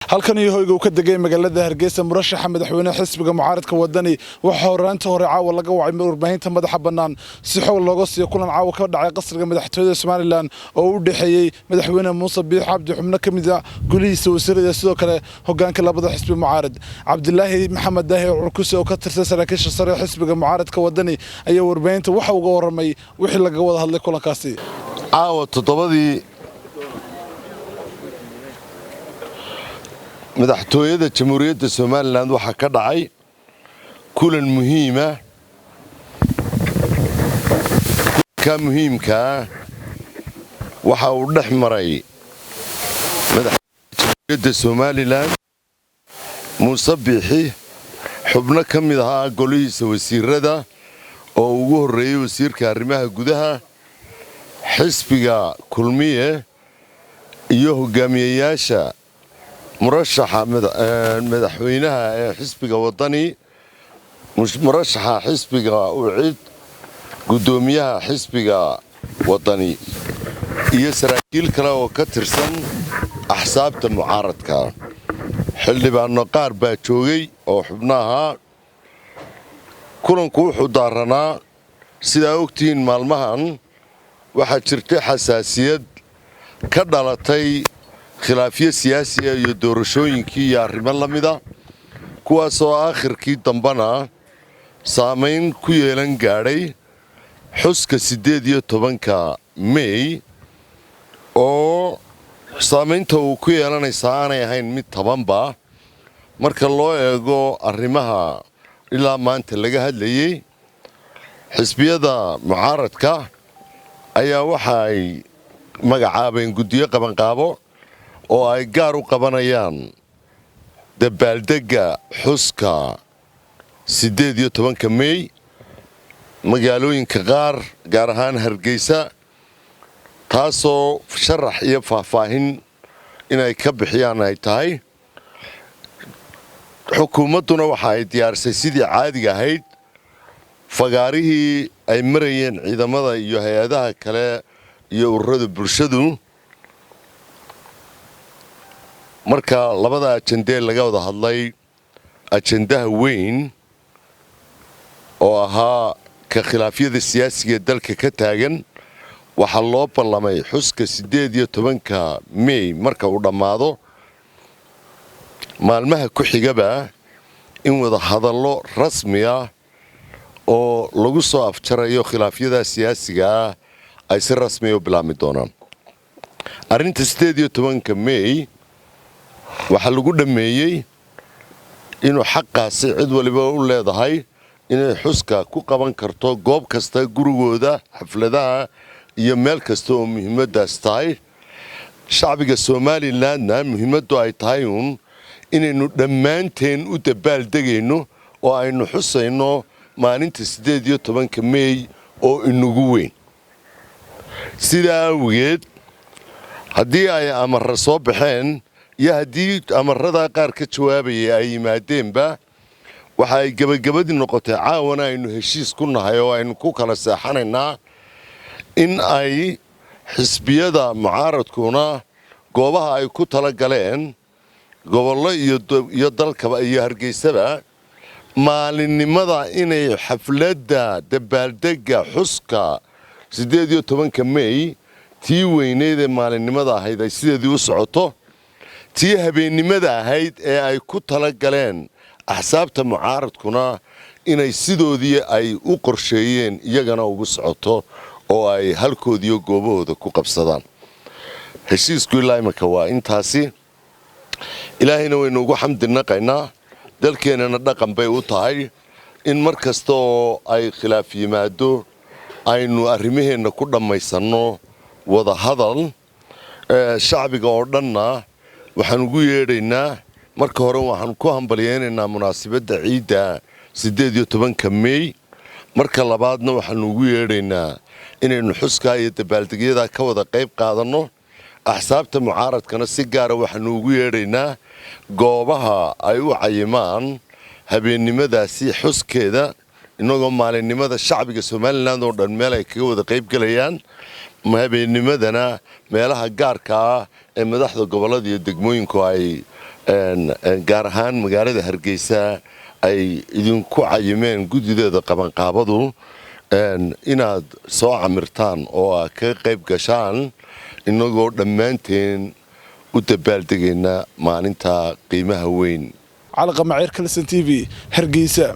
Halkan iyo hoyga uu ka degay magaalada Hargeysa murashaxa madaxweyne xisbiga mucaaradka Wadani, waxaa horaanta hore caawa laga wacay warbaahinta madaxa bannaan si xog looga siiyo kulan caawa ka dhacay qasriga madaxtooyada Somaliland oo u dhexeeyey madaxweyne Muuse Biix Cabdi, xubno ka mid a golihiisa wasiirada, sidoo kale hogaanka labada xisbi mucaarad. Cabdilaahi Maxamed Daahir Curkuse oo ka tirsan saraakiisha sare xisbiga mucaaradka Wadani ayaa warbaahinta waxa uga warramay wixii lagaga wada hadlay kulankaasi. Caawa 7dii madaxtooyada Jamhuuriyadda Somaliland waxaa ka dhacay kulan muhiima. Kulanka muhiimkaa waxa uu dhex maray madaxtooyada Jamhuuriyadda Somaliland Muuse Biixi, xubno ka mid ahaa golihiisa wasiirada oo ugu horreeyey wasiirka arrimaha gudaha, xisbiga Kulmiye iyo hogaamiyeyaasha murashaxa madaxweynaha ee xisbiga Wadani, murashaxa xisbiga UCID, guddoomiyaha xisbiga Wadani iyo saraakiil kale oo ka tirsan axsaabta mucaaradka. Xildhibaano qaar baa joogay oo xubno ahaa. Kulanku wuxuu daaranaa, sidaa ogtihiin, maalmahan waxaa jirtay xasaasiyad ka dhalatay khilaafyo siyaasiya iyo doorashooyinkii iyo arrimo la mida, kuwaasoo aakhirkii dambena saamayn ku yeelan gaadhay xuska 18-ka Mey, oo saamaynta uu ku yeelanaysaa aanay ahayn mid tabanba marka loo eego arrimaha ilaa maanta laga hadlayey. Xisbiyada mucaaradka ayaa waxa ay magacaabeen guddiyo qabanqaabo oo ay gaar u qabanayaan dabaaldegga xuska 18-ka Mey magaalooyinka qaar, gaar ahaan Hargeysa, taasoo sharax iyo faahfaahin inay ka bixiyaan ay tahay. Xukuumadduna waxa ay diyaarisay, sidii caadiga ahayd, fagaarihii ay marayeen ciidamada iyo hay-adaha kale iyo ururada bulshadu. Marka labada ajandee laga wada hadlay, ajandaha weyn oo ahaa ka khilaafyada siyaasiga ee dalka ka taagan, waxaa loo ballamay xuska 18-ka Mey marka uu dhammaado maalmaha ku xigaba in wada hadallo rasmi ah oo lagu soo afjarayo khilaafyada siyaasiga ah ay si rasmiya u bilaabmi doonaan. Arrinta 18-ka Mey waxaa lagu dhammeeyey inuu xaqaasi cid waliba u leedahay inay xuska ku qaban karto goob kasta, gurigooda, xafladaha iyo meel kasta oo muhiimaddaas tahay. Shacbiga Somalilandna muhiimaddu ay tahay uun inaynu dhammaanteen u dabaaldegayno oo aynu xusayno maalinta 18-ka Mey oo inagu weyn. Sidaa awgeed, haddii ay amarra soo baxeen iyo haddii amaradaa qaar ka jawaabayay ay yimaadeenba, waxa ay gebagabadii noqotay, caawana aynu heshiis ku nahay oo aynu ku kala seexanaynaa, in ay xisbiyada mucaaradkuna goobaha ay ku tala galeen, gobollo iyo dalkaba iyo Hargeysaba, maalinnimada inay xafladda dabaaldegga xuska 18-ka Mey tii weyneyd ee maalinnimada ahayd ay sideedii u socoto, tii habeennimada ahayd ee ay ku tala galeen axsaabta mucaaradkuna inay sidoodii ay u qorsheeyeen iyagana ugu socoto oo ay halkoodiiyo goobahooda ku qabsadaan. Heshiisku ilaa imanka waa intaasi. Ilaahayna waynu ugu xamdi naqaynaa. Dalkeennana dhaqan bay u tahay in mar kasta oo ay khilaaf yimaado aynu arrimaheenna ku dhammaysanno wada hadal. Shacbiga oo dhanna waxaan ugu yeedhaynaa, marka hore waxaan ku hambalyaynaynaa munaasabadda ciidda 18-ka Mey. Marka labaadna waxaanu ugu yeedhaynaa inaynu xuskaa iyo dabaaldegyadaa ka wada qayb qaadanno. Axsaabta mucaaradkana si gaara waxaanu ugu yeedhaynaa goobaha ay u cayimaan habeennimadaasi xuskeeda, inagoo maalinnimada shacbiga Somaliland oo dhan meel ay kaga wada qaybgelayaan, habeennimadana meelaha gaarka ah ee madaxda gobollada iyo degmooyinku ay Gaar ahaan magaalada Hargeysa ay idinku cayimeen guddideeda qabanqaabadu inaad soo camirtaan oo aad kaga qayb gashaan, innagoo dhammaanteen u dabaaldegayna maalinta qiimaha weyn. Cali Qamaciir, Kalson TV, Hargeysa.